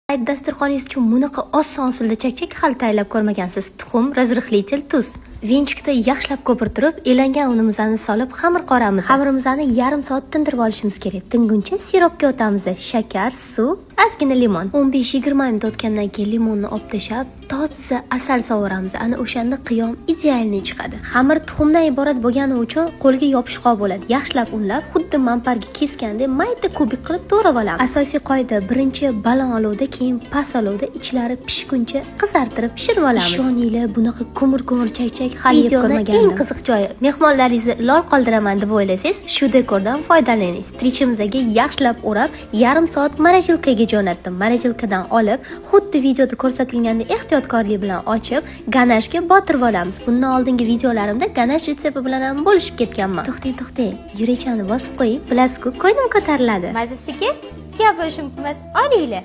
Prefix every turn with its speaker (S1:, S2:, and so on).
S1: Dasturxoningiz uchun bunaqa oson usulda chakchak hali tayyorlab ko'rmagansiz. Tuxum, разрыхлитель, tuz. Венчик da yaxshilab ko'pirtirib, elangan unimizni solib xamir qoramiz. Xamirimizni yarim soat tindirib olishimiz kerak. Tinguncha siropga o'tamiz. Shakar, suv, ozgina limon. 15-20 minut o'tgandan keyin limonni olib tashlab, toza asal sovuramiz. Ana o'shanda qiyom идеальный chiqadi. Xamir tuxumdan iborat bo'lgani uchun qo'lga yopishqoq bo'ladi. Yaxshilab unlab, xuddi manparga keskandek mayda kubik qilib to'g'rab olamiz. Asosiy qoida: birinchi baland olovda, keyin past olovda ichlari pishguncha qizartirib pishirib olamiz. Ishoninglar, bunaqa ko'mir ko'mir chakchak hali yeb ko'rmagandim. Eng qiziq joyi, mehmonlaringizni lol qoldiraman deb o'ylasangiz, shu dekordan foydalaning. Стрейч imizga yaxshilab o'rab, yarim soat морозилка ga jo'natdim. Морозилка dan olib, xuddi videoda ko'rsatilgandek ehtiyotkorlik bilan ochib, ganashga botirib olamiz. Bundan oldingi videolarimda ganash retsepti bilan ham bo'lishib ketganman. To'xtang, to'xtang. Yurakchani bosib qo'ying. Bilasizku, ko'nglim ko'tariladi.
S2: Mazasiga gapirish mumkin emas. Olinglar.